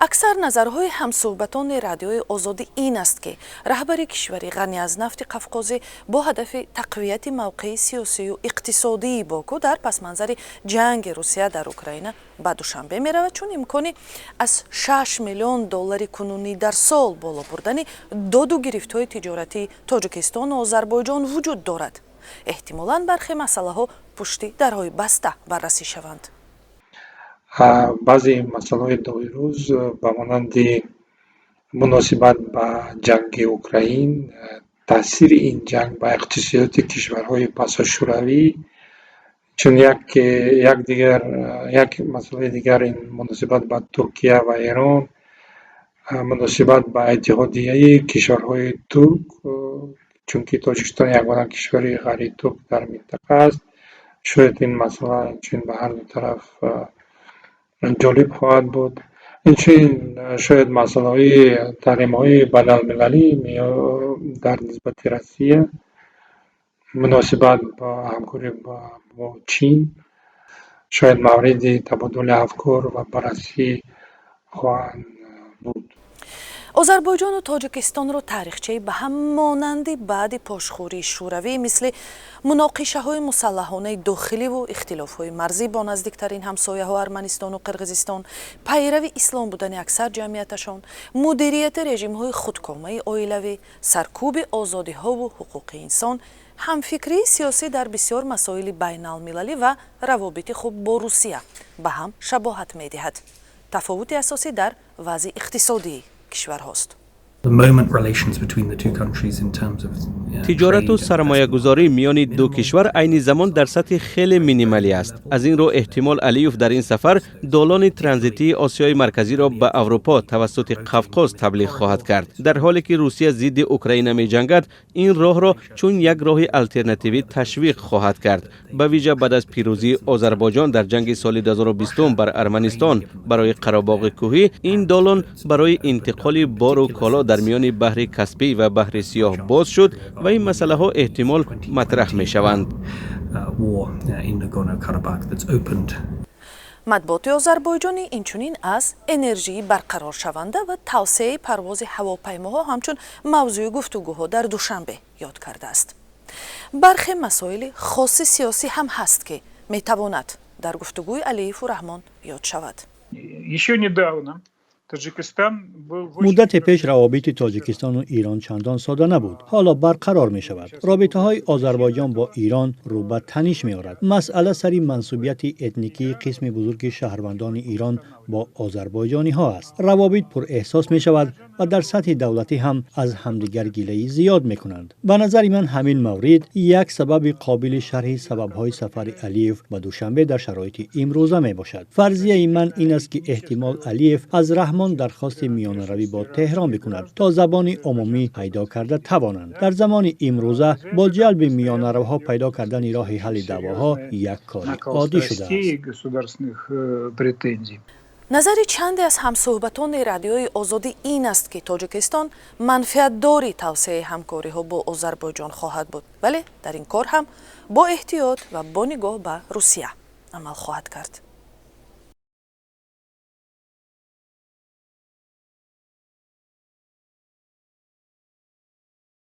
Аксар назарҳои ҳамсӯҳбатони Радиои Озодӣ ин аст, ки раҳбари кишвари ғанӣ аз нафти Қафқозӣ бо ҳадафи тақвияти мавқеи сиёсию иқтисодии Боку дар пасманзари ҷанги Русия дар Украина ба Душанбе меравад, чун имкони аз 6 миллион доллари кунунӣ дар сол боло бурдани доду гирифтҳои тиҷоратии Тоҷикистону Озарбойҷон вуҷуд дорад. Эҳтимолан, бархе масъалаҳо пушти дарҳои баста баррасӣ шаванд. Баъзе масъалаҳои доғи рӯз, ба монанди муносибат ба ҷанги Украин, таъсири ин ҷанг ба иқтисодиёти кишварҳои пасошӯравӣ, чун як дигар, як масъалаи дигар ин муносибат ба Туркия ва Эрон, муносибат ба иттиҳодияи кишварҳои турк, чунки Тоҷикистон ягона кишвари ғайритурк дар минтақа аст. Шояд ин масъала инчунин ба ҳарду тараф ҷолиб хоҳад буд. Инчунин шояд масъалаҳои таҳримҳои байналмилалӣ дар нисбати Россия, муносибат ба ҳамкорӣ бо Чин шояд мавриди табодули афкор ва баррасӣ хоҳанд буд. Озарбойҷону Тоҷикистонро таърихчаи ба ҳам монанди баъди пошхӯрии Шӯравӣ, мисли муноқишаҳои мусаллаҳонаи дохиливу ихтилофҳои марзӣ бо наздиктарин ҳамсояҳо, Арманистону Қирғизистон, пайрави ислом будани аксар ҷамъияташон, мудирияти режимҳои худкомаи оилавӣ, саркӯби озодиҳову ҳуқуқи инсон, ҳамфикрии сиёсӣ дар бисёр масоили байналмилалӣ ва равобити хуб бо Русия ба ҳам шабоҳат медиҳад. Тафовути асосӣ дар вазъи иқтисодии кишварҳост. Тиҷорату сармоягузорӣ миёни ду кишвар айни замон дар сатҳи хеле минималӣ аст. Аз ин рӯ, эҳтимол, Алиев дар ин сафар долони транзитии Осиёи Марказиро ба Аврупо тавассути Қавқоз таблиғ хоҳад кард. Дар ҳоле ки Русия зидди Украина меҷангад, ин роҳро чун як роҳи алтернативӣ ташвиқ хоҳад кард, ба вижа баъд аз пирӯзии Озарбойҷон дар ҷанги соли 2020 бар Арманистон барои Қарабоғи Кӯҳӣ. Ин долон барои интиқоли бору коло дар миёни баҳри Каспий ва баҳри Сиёҳ боз шуд ва ин масъалаҳо эҳтимол матраҳ мешаванд. Матбуоти озарбойҷонӣ инчунин аз энержии барқароршаванда ва тавсеаи парвози ҳавопаймоҳо ҳамчун мавзӯи гуфтугӯҳо дар Душанбе ёд кардааст. Бархе масоили хоси сиёсӣ ҳам ҳаст, ки метавонад дар гуфтугӯи Алиеву Раҳмон ёд шавад. Ещё недавно Муддате пеш равобити Тоҷикистону Ирон чандон сода набуд, ҳоло барқарор мешавад. Робитаҳои Озарбойҷон бо Ирон рӯ ба таниш меорад. Масъала сари мансубияти этникии қисми бузурги шаҳрвандони Ирон бо озарбойҷониҳо аст. Равобит пурэҳсос мешавад ва дар сатҳи давлатӣ ҳам аз ҳамдигар гилаи зиёд мекунанд. Ба назари ман, ҳамин маврид як сабаби қобили шарҳи сабабҳои сафари Алиев ба Душанбе дар шароити имрӯза мебошад. Фарзияи ман ин аст, ки эҳтимол Алиев аз Раҳмон дархости миёнаравӣ бо Теҳрон бикунад, то забони умумӣ пайдо карда тавонанд. Дар замони имрӯза бо ҷалби миёнаравҳо пайдо кардани роҳи ҳалли даъвоҳо як кори оддӣ шудааст. Назари чанде аз ҳамсӯҳбатони Радиои Озодӣ ин аст, ки Тоҷикистон манфиатдори тавсеаи ҳамкориҳо бо Озарбойҷон хоҳад буд, вале дар ин кор ҳам бо эҳтиёт ва бо нигоҳ ба Русия амал хоҳад кард.